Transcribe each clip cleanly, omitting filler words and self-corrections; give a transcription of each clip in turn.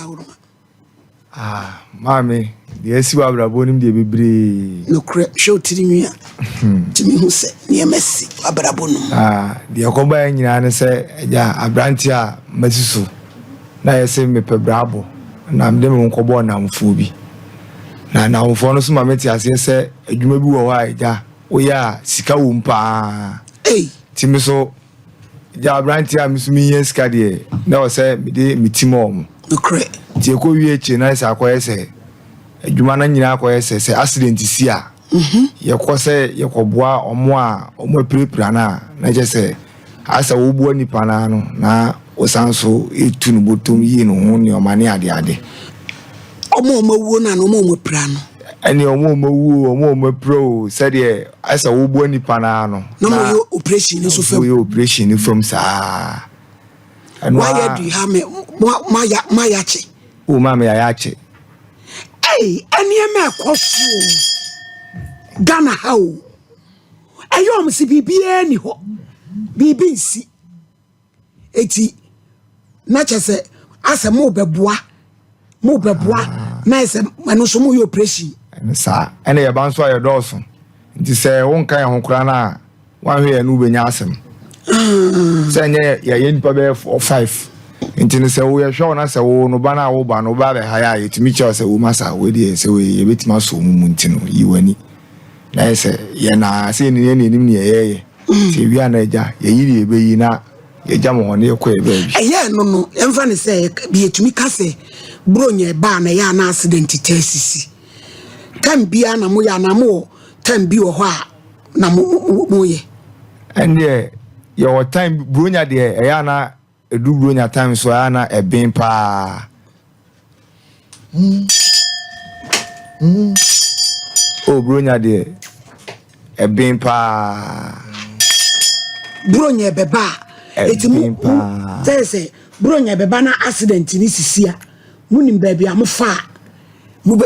Adaworoma. Ah, maame, deɛ asi wɔ abrabɔ no mu deɛ bebree. Nokorɛ, hwɛ wo tiri nwi a, tumi hu sɛ nneɛma si wɔ abrabɔ no mu. Ah, deɛ ɛkɔbaeɛ nyinaa ne sɛ, agya, aberanteɛ a masi so na ayɛ sɛ mepɛ brabɔ na mede me ho kɔbɔɔ nnamfoɔ bi. Na nnamfoɔ no nso ma mete aseɛ sɛ adwuma bi wɔ hɔ a agya, woyɛ a sika wɔ mu paa. Ei! Nti me so Gya aberanteɛ a me nso mehia sika deɛ, na ɛwɔ sɛ mede me ti ma wɔn. Nokorɛ. Nti ɛkɔ wie akyire na sɛ akɔyɛ sɛ adwuma no nyinaa akɔyɛ sɛ sɛ accident si a, yɛkɔ sɛ yɛkɔboa wɔn a wɔn apirapira no a, na kyerɛ sɛ ayɛ sɛ woboa nipa no ara no na wosan so tu no bɔtɔm yi ne ho nneɛma ne adeade. Wɔn a wɔawuo no anaa wɔn a wɔapira no? Ɛne wɔn a wɔawu o, wɔn a wɔapira o, sɛdeɛ ayɛ sɛ woboa nipa no ara no. Na wɔyɛ operation no nso fam. Wɔyɛ operation no fam saa. Ɛno ara. Wayɛ adu ha mɛ moayɛ moayɛ akye. O maame yɛayɛ akye. Ei nneɛma ɛkɔ so o Ghana ha o ɛyɛ wɔn sɛ biribiara ni hɔ biribi nsi. Eti na kyɛ sɛ asɛ mo bɛboa mo bɛboa ah. na ɛsɛ ɛno nso mo yɛ operation. Ɛne saa ɛna yɛba nso a yɛdɔɔso nti sɛ wonka yɛn ho koraa no a woanhwɛ yɛn no wobɛnya asɛm ah. sɛ ɛnyɛ yɛyɛ nnipa bɛyɛ four five nti no sɛ woyɛhwɛ wo na sɛ wo no ba no a woba no woba bɛha yɛ a yɛtumi kyerɛ sɛ wo ma sa wei deɛ sɛ wei yɛbɛtumi asɔ mu mu nti no yi w'ani na yɛ sɛ yɛn na sɛ yɛn yɛn anim ne yɛyɛyɛ sɛ ewie a na agya yɛyi deɛ yɛbɛyi na yɛgya mo hɔ na yɛkɔ yɛ baabi. Ɛyɛ no no yɛmfa no sɛ yɛtumi ka sɛ buronya ɛba a na ɛyɛ a na accident taa sisi time biara na moyɛ anaa mowɔ time bi wɔ hɔ a na moyɛ. Ɛndeɛ yɛwɔ time buronya deɛ ɛyɛ a na Ɛduru Buronya time so a na ɛben paa. Oh, Buronya deɛ ɛben paa. Buronya ɛbɛba a, eti mu sɛ sɛ Buronya ɛbɛba na accident ni sisi a, mu nim baabi a mo fa a, mo bɛ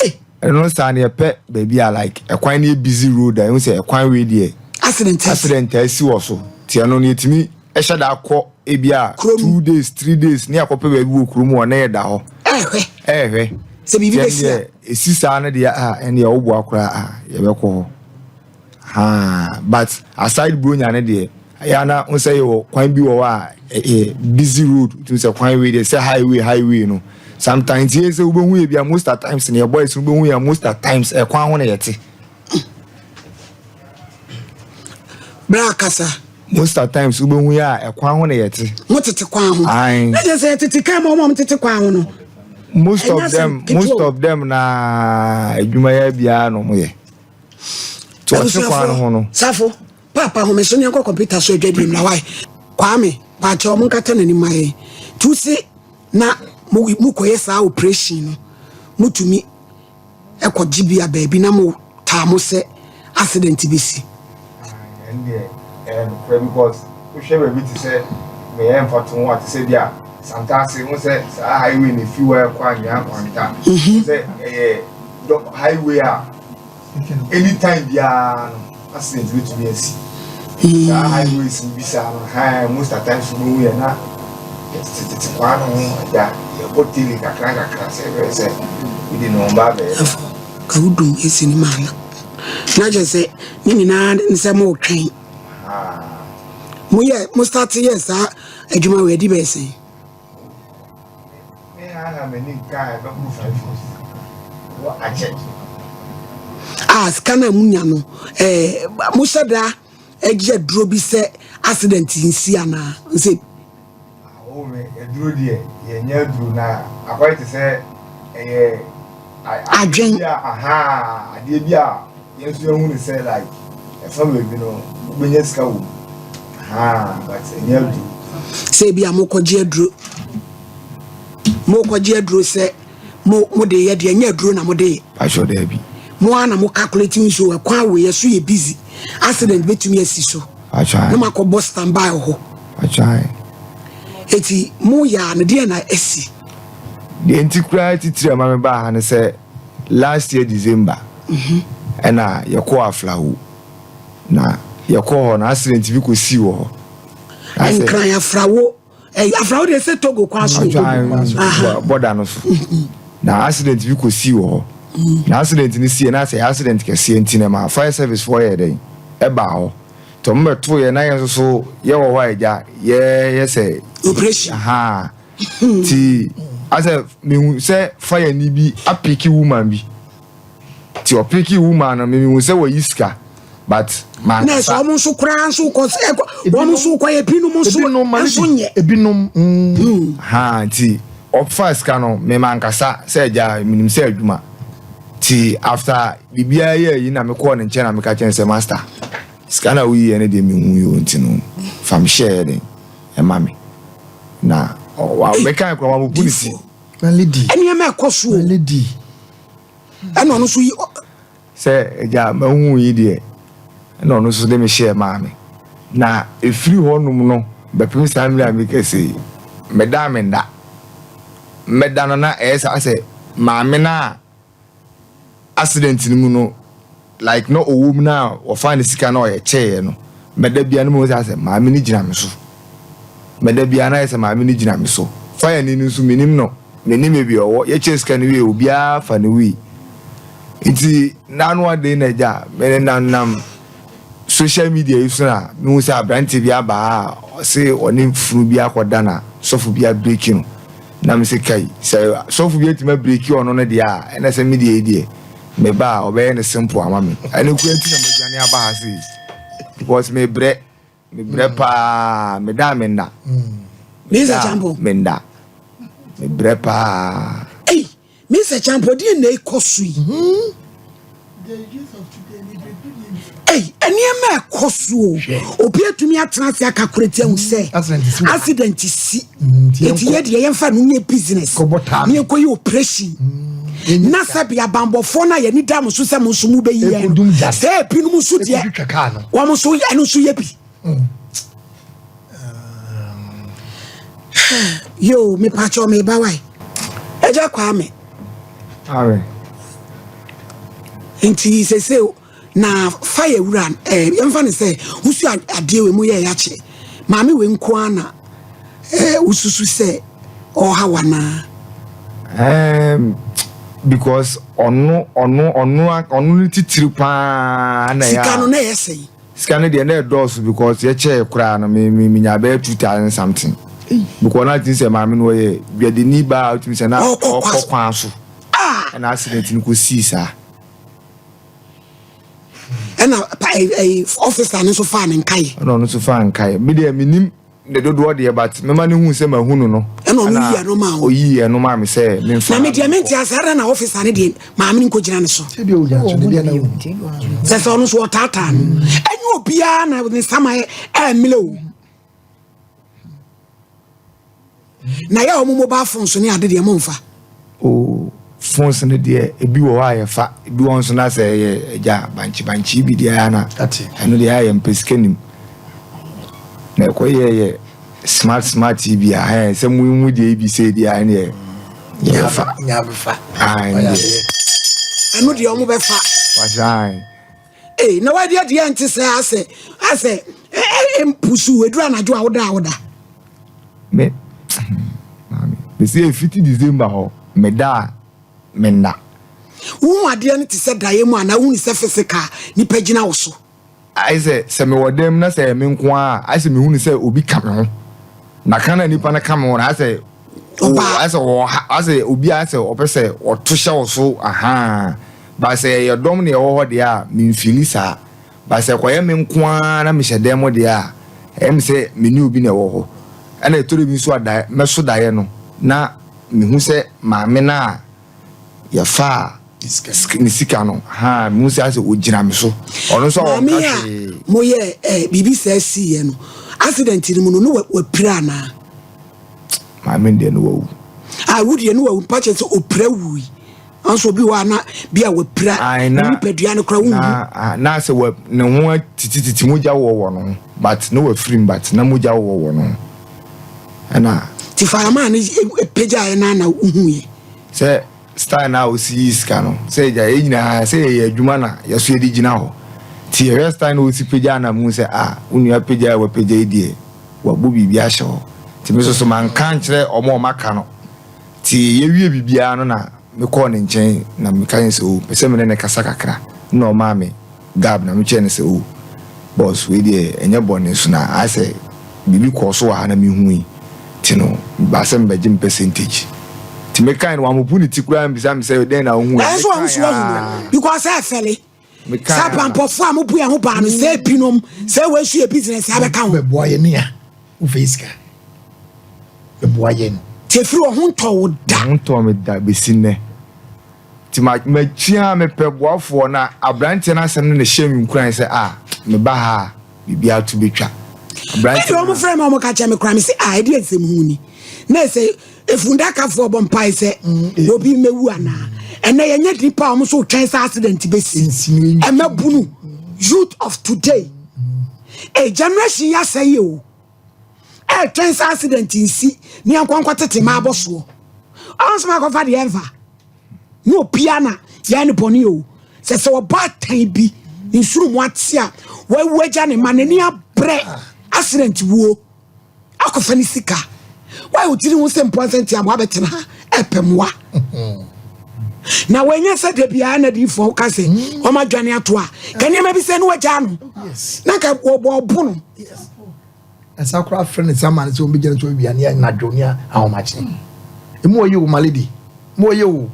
eh. Ɛno saa no yɛpɛ baabi a like ɛkwan no yɛ busy road a, ɛhu sɛ ɛkwan wei deɛ accident accident asi wɔ so, ti ɛno no yɛtumi ɛhyɛ da kɔ ebi a 2 days 3 days ne akɔpɛ baabi wɔ kurom hɔ na yɛda hɔ ɛɛhwɛ ɛɛhwɛ sɛ biribi bɛsi a ɛsi saa no deɛ a ɛndeɛ woboa koraa a yɛbɛkɔ hɔ haa. But aside Buronya no deɛ, ɛyɛ ana wo sɛ yɛwɔ kwan bi wɔ hɔ a ɛyɛ busy road, tumi sɛ kwan wei deɛ sɛ highway highway no sometimes yɛ sɛ wobɛhu yɛ bi a most at times no yɛ boys no wobɛhu yɛ most at times ɛkwan ho na yɛte. Bra kasa. Most at times wobɛhu yɛ a ɛkwan ho na yɛte. Mo tete kwan ho. Ae. Na kyerɛ sɛ yɛtete kan ma wɔn a wɔtete kwan ho no. Most of them, most of them na adwuma yɛ biara na wɔn yɛ. Tí wɔte kwan no ho no. Safo, paapa home so ne yɛnkɔ kɔmputa so adwadie mmra wae. Kwame, paakyɛ wɔn nkata n'anim ma yɛn. Tu se na mo mokɔyɛ saa operation no, motumi kɔ gye bia baabi na mo taa mo sɛ accident bi si. Ɛndeɛ ɛyɛ nokorɛ because wohwɛ baabi te sɛ meyɛ mfatoho a te sɛ bi a Santase ho sɛ saa highway na efi hɔ ɛkɔ Anwea Nkwanta sɛ ɛyɛ highway a anytime biara no accident betumi asi saa highways no bi saa no ha. Most of times wobɛhu yɛ na yɛtetetete kwan no ho agya yɛbɔ tele kakra kakra sɛ ɛbɛyɛ sɛ wode ne ho ba abɛyɛ. Afo ka wodum esi ne maana na kyerɛ sɛ ne nyinaa ne sɛ motwɛn moyɛ mo start yɛ saa adwuma wɔ adi bɛyɛ sɛn? Me ha na m'ani nka ɛbɛboro 5 years wɔ akyɛ. A sika no a munya no ɛɛ mohyɛ da agye aduro bi sɛ accident nsi anaa nsɛ? Awo me aduro deɛ yɛnyɛ aduro na akɔyɛ te sɛ ɛyɛ adwen bi a aha adeɛ bi a yɛn nso yɛhu ne sɛ like ɛfa baabi no wobɛnya sika wɔ mu aha, but ɛnyɛ aduro. Sɛ ebi a mokɔgye aduro mokɔgye aduro sɛ mo mo de yɛ deɛ ɛnyɛ aduro na mo de yɛ. Ahyɛ daabi. Mo ara na mo calculate nso ɛkwan wei ɛso yɛ busy, accident bɛtumi asi so ahyɛ na mo akɔbɔ stand by wɔ hɔ. Ahyɛ. Eti mo yɛ a no deɛ na asi? Deɛ nti koraa titiri a ma me baa ha ne sɛ last year December ɛna yɛkɔɔ Aflawo na yɛkɔɔ hɔ na accident bi kɔsii wɔ hɔ. Nkran Afrawo. Afra wo deɛ sɛ Togo kwan so. Bɔda no so. Na accident bi kɔsii wɔ hɔ. Na accident no siiɛ na sɛ accident kɛseɛ nti na ma fire service foɔ yɛ dɛn ɛbaa hɔ. Nti ɔmo bɛto yɛ na yɛn nso so yɛwɔ hɔ a agya yɛyɛ sɛ operation. Ha nti asɛ mehu sɛ fire ni bi apick woman bi, nti ɔpick woman no, mehu sɛ wɔyi sika, but na ɛsɛ ɔmo nso koraa nso kɔ sɛ ɛkɔ wɔn nso kɔ yɛ binom nso nso nyɛ. Ebinom. Ha nti ɔfa sika no, mema nkasa sɛ agya menim sɛ adwuma, nti after biribiara yɛ ayi na mekɔɔ ne nkyɛn na meka kyɛn sɛ, "Master, sika na woyiɛ no deɛ mehu yi o, nti no fa me hyɛɛ den ɛma me." Na meka kora wabubu ne ti. My lady. Ɛnneɛma ɛkɔ so o. My lady. Ɛna ɔno nso yi. Sɛ agya mahu yi deɛ, ɛna ɔno nso de me hyɛɛ maa me, na ɛfiri hɔnom no bɛpem saa mmerɛ a meka sɛ mɛda me nda mɛda no na ɛyɛ saa sɛ maame no a accident no mu no, like na ɔwɔ mu na ɔfa ne sika na ɔyɛ kyɛeɛ no, mɛda bia no mu sɛ sɛ maame no gyina me so. Mɛda bia na yɛ sɛ maame no gyina me so. Fire ni no nso menim no, menim ebi ɔwɔ yɛkyɛ sika no wie, obiara fa ne wei. Nti n'ano ade na agya mene nanam social media yi so na mehu sɛ aberante bi aba a ɔse ɔne funu bi akɔda na sɔfo bi abreak no, na me sɛ kai, sɛ sɔfo bi atumi abreak ɔno no deɛ a, ɛna sɛ medeɛ yi deɛ meba a ɔbɛyɛ ne simple ama me. Ɛne kura nti na madwane aba ha sei, because mebrɛ, mebrɛ paa, meda menda. Mr. Champo. Menda, mebrɛ paa. Ei, Mr. Champo, deɛ na ɛkɔ so yi? Ei, nneɛma ɛkɔ so o. Obi atumi atena ase aka kora ti ahu sɛ Accident si wɔ. Accident si. Nti eti yɛ deɛ yɛmfa no nyɛ business. Kɔbɔ taa ne yɛnkɔ yɛ operation na sɛbi abanbɔfoɔ no a yɛni da mo so sɛ mo nso mo bɛyi yɛn no Ɛkɔdum gya. Sɛ ebinom nso deɛ Ɛkɔtwitwa kaa no. wɔn nso ɛno nso yɛ bi yo. Mepakyɛw, meba wae, ɛgya Kwame. Amen. Nti sese na fa yɛ wura yɛmfa ne sɛ wosu adeɛ wei mu yɛ yɛakyɛ maame wei nko ara na wosusu sɛ ɔha wanaa? Because ɔno ne titiri paa na sika no na ɛyɛ sɛn? Sika no deɛ na ɛdɔɔso, because yɛkyɛɛ koraa no me menya bɛyɛ 2,000 something, because na tumi sɛ maame no ɔyɛ dwadini baa a tumi sɛ na ɔkɔ kwa ɔkɔ so. Kwan so. Ah. Ɛna accident no kɔ sii saa. Ɛna pa ɛ officer no nso faa ne nkaeɛ. Ɛna ɔno nso fa nkae. Me deɛ menim ne dodoɔ deɛ, but mema ne hu sɛ mahu no no. Ɛna ɔno yi ɛno maa wo. Ɔyii ɛno maa me sɛ memfa. Na me deɛ mente ase ara na officer no deɛ maame no nkɔgyina ne so. Sɛ bi a ogyina so de bi a na wo. Sɛ ɔno nso ɔtaataa no, ɛnyɛ obiara na ne sama ɛmmerɛ o. Na yɛ ɔmo mobile phones ne ade deɛ momfa? O, phones no deɛ, ebi wɔ hɔ a yɛfa, ebi wɔ nso na sɛ ɛyɛ agya bankye bankye bi deɛ ana. Ate. Ɛno deɛ ayɛ mpɛ sika nim na ɛkɔ yɛ smart smart yi bi a ɛn sɛ mu deɛ bi sɛ deɛ ɛn deɛ yɛfa. Nyabefa. Ɛn deɛ. Ɛno deɛ ɔmo bɛfa. Wahyɛ. Ee, na wadeɛ deɛ nte sɛ asɛ ɛ mpusu eduru anadwo a woda. Me maame mesi efiti December hɔ, meda a menda. Wohu adeɛ no te sɛ daeɛ mu anaa wohu sɛ physical nipa gyina wo so? Ayɛ sɛ mewɔ dɛm na sɛ me nko a, ayɛ sɛ mehu no sɛ obi ka me ho, na ka na nipa no ka me ho na ayɛ sɛ Ɔbaa. Ayɛ sɛ ɔha, ayɛ sɛ obi, ayɛ sɛ ɔpɛ sɛ ɔto hyɛ wo so ahaa. Ba sɛ ɛyɛ dɔm na ɛwɔ hɔ deɛ a, memfeel saa. Ba sɛ kɔyɛ me nko ara na mehyɛ dɛm mu deɛ a, ɛyɛ me sɛ me ne obi na ɛwɔ hɔ. Ɛna ɛtɔrɔ bi nso a daeɛ mɛso daeɛ no na mehu sɛ maame no a yɛfa a ne sika no ha, mehu sɛ asɛ ogyina me so, ɔno nso a maame ɔnka a hwee. Moyɛ biribi saa siiɛ no, accident no mu no wapira anaa? Maame no deɛ no wawu. A wodeɛ no wawu mpa kyerɛ sɛ ɔpira wui nso obi wɔ a na bi a wapira Ae, ne nipadua no kora wonwu. Na sɛ wa ne ho titititi, mogya wɔ wɔ no ho, but na wafirim, but na mogya wɔ wɔ no ho ɛna. Nti fireman no pagyaeɛ no na wohuiɛ? Sɛ style na a osi yi sika no sɛ gya yɛn nyinaa sɛ yɛyɛ adwuma na yɛso yɛde gyina hɔ, nti yɛhwɛ style na osi pagya na mu sɛ a wo nua pagya a wapagya yi deɛ wabɔ biribi ahyɛ hɔ. Nti me soso manka nkyerɛ ɔmo a ɔmo aka no. Nti yɛwie biribiara no na mekɔɔ ne nkyɛn na meka ne sɛ o pɛ sɛ me ne ne kasa kakra, na ɔmaa me gab na mekyerɛ ne sɛ, o boss, wei deɛ ɛnyɛ bɔne so na ayɛ sɛ biribi kɔɔ so wɔ ha na mehu yi, nti no baa sɛ mebɛgye me percentage. Nti mekae no, wamopo ne ti koraa mbisa me sɛ dɛn na wohu. Ɛnso wɔn nso wahu no because ɛfɛle saa pampɔfoɔ a mobu yɛn ho baa no sɛ ebinom sɛ wɔasu yɛ business abɛka ho. Bɛboa yɛn ni a wofɛ sika bɛboa yɛn. Te firi wɔn ho ntɔ wo da. Ho ntɔ me da bɛsi nnɛ. Nti makyia mepɛ boafoɔ na aberanteɛ no asɛm no na ɛhyɛ me nkuran sɛ a meba ha a biribiara to bɛtwa. Aberanteɛ wɔn frɛ me, wɔn ka kyerɛ me koraa, me sɛ a ɛdeɛ nsɛm hu ni na ɛsɛ efundakafoɔ bɔ mpae sɛ obi mmɛwu anaa. Ɛnɛ yɛnyɛ nipa a wɔn nso twɛn sɛ accident bɛsi. Ɛmɛ bunu youth of today, a generation yɛ asɛ yie o, ɛtwɛn sɛ accident nsi ne yɛn nkɔnkɔ tete maa bɔ soɔ. Ɔn sɛ akɔfa deɛ ɛnfa ne opia na yɛn ne bɔne o, sɛ ɔbaatan bi nsuru mu ate a wawu agya ne ma n'ani abrɛ, accident wuo akɔfa ne sika wayɛ otiri ho sɛ mpɔnsɛ nti amoa bɛtena ha ɛpɛ mmoa na wɔnyɛ sɛ da biara na diifoɔ ka sɛ wɔn adwane ato a ka nneɛma bi sɛ ne wagya no na nka wɔbɔ ɔbo no. Ɛsa koraa frɛ ne sama no sɛ wɔbɛgyina so awia ne anadwo ne ahomakye emu ɔyɛ o maledi mu ɔyɛ o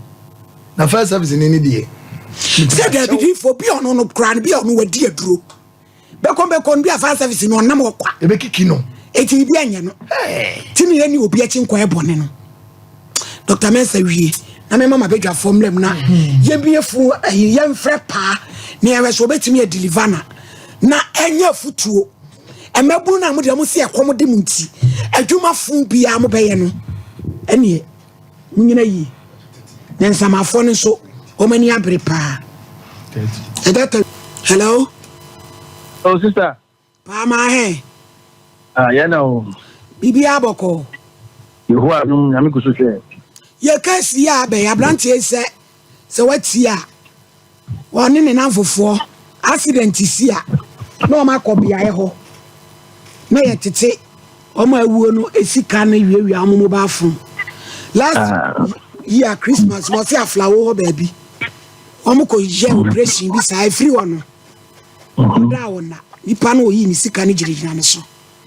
na fire service ne ne deɛ. Sɛ dabi, diifoɔ bi a ɔno no koraa no bi a ɔno wadi aduro bɛkɔ bɛkɔ no bi a fire service no ɔnam ɔkwa. Ebɛkiki no. Eti bibi anyɛ no ti ne yɛne obi akyi nkɔ ɛbɔne no. Dr Mensa, wie na mɛma ma bɛdwafoɔ mmerɛ mu na yɛbie fo ayi yɛmfrɛ paa ne yɛhwɛ sɛ wɔbɛtumi adeliver na ɛnyɛ afotuo. Ɛmɛburu no a mode mo sɛ ɛkɔm de mo nti adwuma fo biara mobɛyɛ no, ɛneɛ monyina yie. Na nsamafoɔ no nso wɔn ani abere paa. Ɛdata, hello. Oh, sister. Paa maa hɛ. Ah, yɛn na o. Biribiara bɔkɔɔ. Yehowa no Nyame gu so hwɛ. Yɛka si a bɛyɛ aberanteɛ sɛ watie a wɔne ne namfofoɔ accident si a na wɔn akɔ beaeɛ hɔ na yɛtete wɔn a awuo no sika no wiawia wɔn mobile phone. Last year Christmas, wɔsi aflawo hɔ baabi wɔn kɔ yɛ operation bi saa. Efiri hɔ no ɔda a wɔna nipa no oyi ne sika no gyinagyina ne so.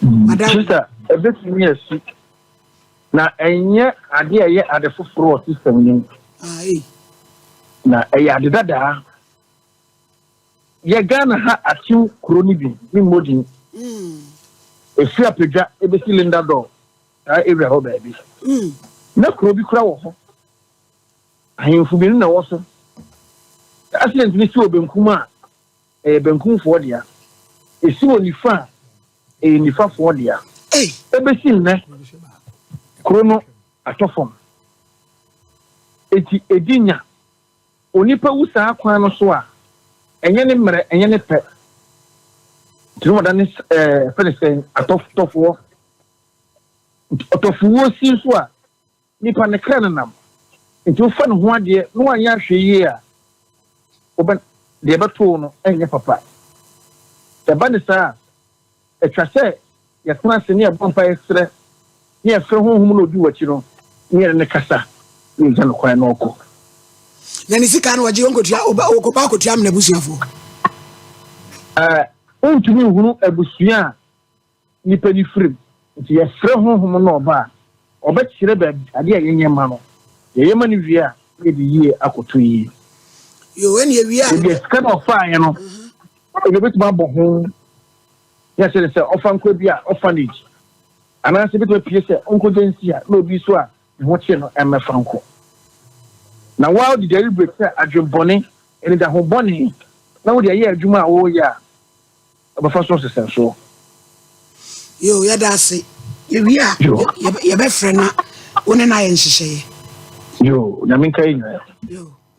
Wada. Sister, ebetumi asi na ɛnyɛ ade a ɛyɛ ade foforɔ wɔ system no mu. Ayi. Na ɛyɛ ade dadaa. Yɛ Ghana ha atew kuro no bi ne mmɔdin. Efiri Apagya ebesi Linda Dor saa area hɔ baabi. Na kuro bi kura wɔ hɔ. Ahemfo mmienu na ɛwɔ so. Accident ni si wɔ benkum a, ɛyɛ benkumfoɔ dea. Esi wɔ nifa a, ɛyɛ nifafoɔ dea. Ebesi nnɛ, kuro no atɔ fam. Eti edi nya. Onipa wu saa kwan no so a, ɛnyɛ ne mmerɛ, ɛnyɛ ne pɛ. Nti no wɔda ne fɛ ne sɛn atɔfoɔ. Ɔtɔfowuo si nso a, nipa ne kra nenam. Nti wofa ne ho adeɛ na woanyɛ ahwɛ yie a, wobɛ deɛ ɛbɛto no ɛnyɛ papa. Ɛba ne saa a, atwa sɛ yɛtena ase ne yɛbɔ mpa yɛsrɛ ne yɛfrɛ honhom na odi w'akyi no ne yɛne ne kasa ne yɛgya no kwan na ɔkɔ. Na ne sika no wɔgye wɔnkɔtua wɔkɔba akɔtua amena abusuafoɔ. Ɛɛ, wontumi nhunu abusua a nipa ni firim, nti yɛfrɛ honhom no ɔba a ɔbɛkyerɛ baabi adeɛ a yɛnyɛ ma no. Yɛyɛ ma no wie a, na yɛde yie akɔto yie. Yo, ɛne awie a. Ebi sika na ɔfaeɛ no, ebi obɛtumi abɔ ho yɛ sɛ ɔfa nkɔ bi a orphanage anaasɛ ebɛtumi apue sɛ ɔnkɔgye nsi a na obi so a ne ho kye no ɛmmɛfa nkɔ. Na waa de deliberate sɛ adwembɔne, anidaho bɔne na wode ayɛ adwuma a wɔreyɛ a, ɔbɛfa so nsesɛnsoɔ. Yo, yɛda ase. Yɛwie a yɛbɛfrɛ na wo ne no ayɛ nhyehyɛeɛ. Yo, Nyame nka yɛ nyinaa. Yo.